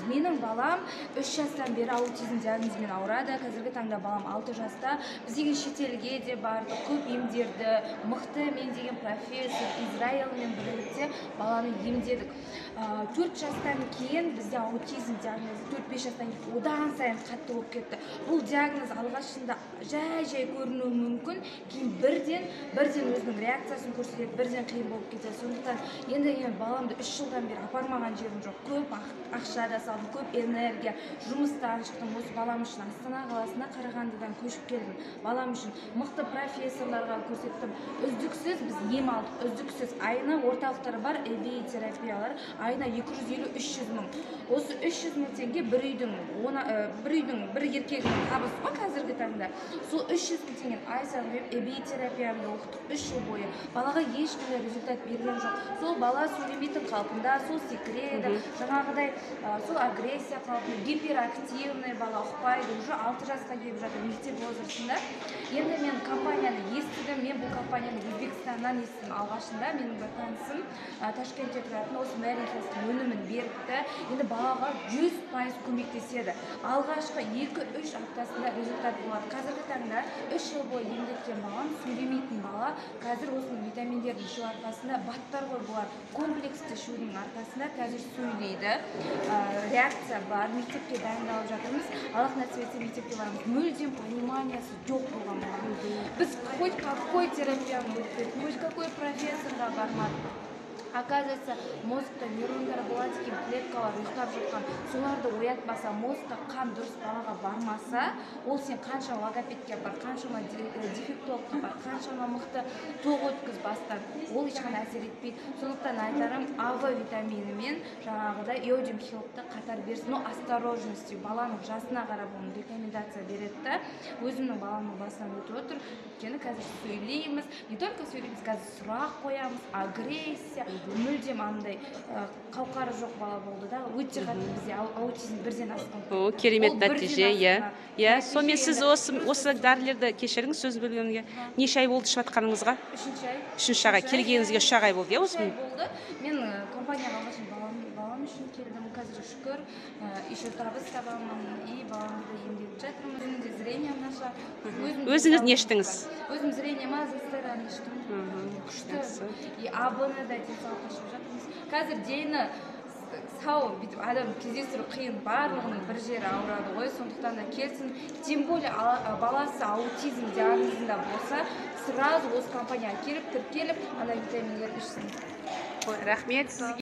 Менің балам 3 жастан бері аутизм диагнозымен ауырады. Қазіргі таңда балам 6 жаста. Біз деген шетелге де бардық, көп емдерді, мықты мен деген профессор Израильмен бірлікте баланы емдедік. 4 жастан кейін бізде аутизм диагнозы 4-5 жастан кейін одан сайын қатты болып кетті. Бұл диагноз алғашында жай жай көрінуі мүмкін, кейін бірден өзінің реакциясын көрсетеді, бірден қиын болып кетеді. Сондықтан енді мен баламды 3 жылдан бері апармаған жерім жоқ. Көп ақша да салдым, көп энергия, жұмыстан шықтым осы балам үшін. Астана қаласына Қарағандыдан көшіп келдім балам үшін. Мықты профессорларға көрсеттім, үздіксіз біз ем алдық, үздіксіз. Айына орталықтар бар, ABA терапиялар, айына 250-300 мың. Осы 300 мың теңге бір үйдің она, бір үйдің бір еркегінің табысы ғой қазіргі таңда. Сол 300 мың теңгені ай сайын құйып, ABA терапиямды оқыттық 3 жыл бойы. Балаға ешқандай результат берген жоқ. Сол бала сөйлемейтін қалпында, сол секіреді жаңағыдай, сол агрессия қалпында, гиперактивный бала, ұқпайды. Уже 6 жасқа келіп жатыр, мектеп возрастында. Енді мен компанияны естідім. Мен бұл компанияны Өзбекстаннан естідім алғашында. Менің бір танысым, Ташкентте тұратын, осы Мэри Хелстің өнімін беріпті. Енді балаға 100% көмектеседі, алғашқы 2-3 аптасында результат болады. Қазіргі таңда 3 жыл бойы емдеткен балам, сөйлемейтін бала, қазір осының витаминдерін ішу арқасында, БАДтар ғой бұлар, комплексті ішудің арқасында қазір сөйлейді. Реакция бар, мектепке дайындалып жатырмыз. Аллах нәсіп етсе, мектепке барамыз. Мүлдем пониманиясы жоқ болған бала. Біз хоть какой терапияны өтпедік, хоть какой профессорға бармадық. Оказывается, мозгта нейрондар болады екен, клеткалар ұйықтап жатқан. Соларды оятпаса, мозгта қан дұрыс балаға бармаса, ол сен қанша логопедке бар, қаншама дефектологқа бар, қаншама мықты тоқ өткіз бастан, ол ешқандай әсер етпейді. Сондықтан айтарым, АВ витамині мен жаңағыдай Йодиум Хелтті қатар берсін, но осторожностью, баланың жасына қарап оны рекомендация береді да. Өзімнің баламның басынан өтіп отыр, өйткені қазір сөйлейміз, не только сөйлейміз, қазір сұрақ қоямыз. Агрессия мүлдем андай, қауқары жоқ бала болды да, өте қатты. Бізде аутизм бірден асқынып О, кетті. керемет Ол бірден нәтиже, иә. асқынады. Иә, Нәтиже сонымен сіз енді осы дәрілерді, кешіріңіз сөз бөлгенге, неше ай болды ішіп жатқаныңызға? Үшінші ай. Үшінші айға келгеніңізге 3 ай болды, иә? 3 ай Осымен болды. Мен компанияға алғашын балам үшін келдім. Қазір шүкір, еще табыс табамын и баламды да емдетіп жатырмын. Өзімнің де зрением нашар. Өзім Өзіңіз не денсаулығым іштіңіз? бар. Өзім зрениема Азастераны іштім, күшті. Жақсы. И АВ-ны да денсаулыққа ішіп жатырмыз. Қазір дені сау бүйтіп адам кездестіру қиын, барлығының бір жері ауырады ғой. Сондықтан да келсін, тем более баласы аутизм диагнозында болса, сразу осы компанияға келіп, тіркеліп, ана витаминдерді ішсін. Рахмет сізге.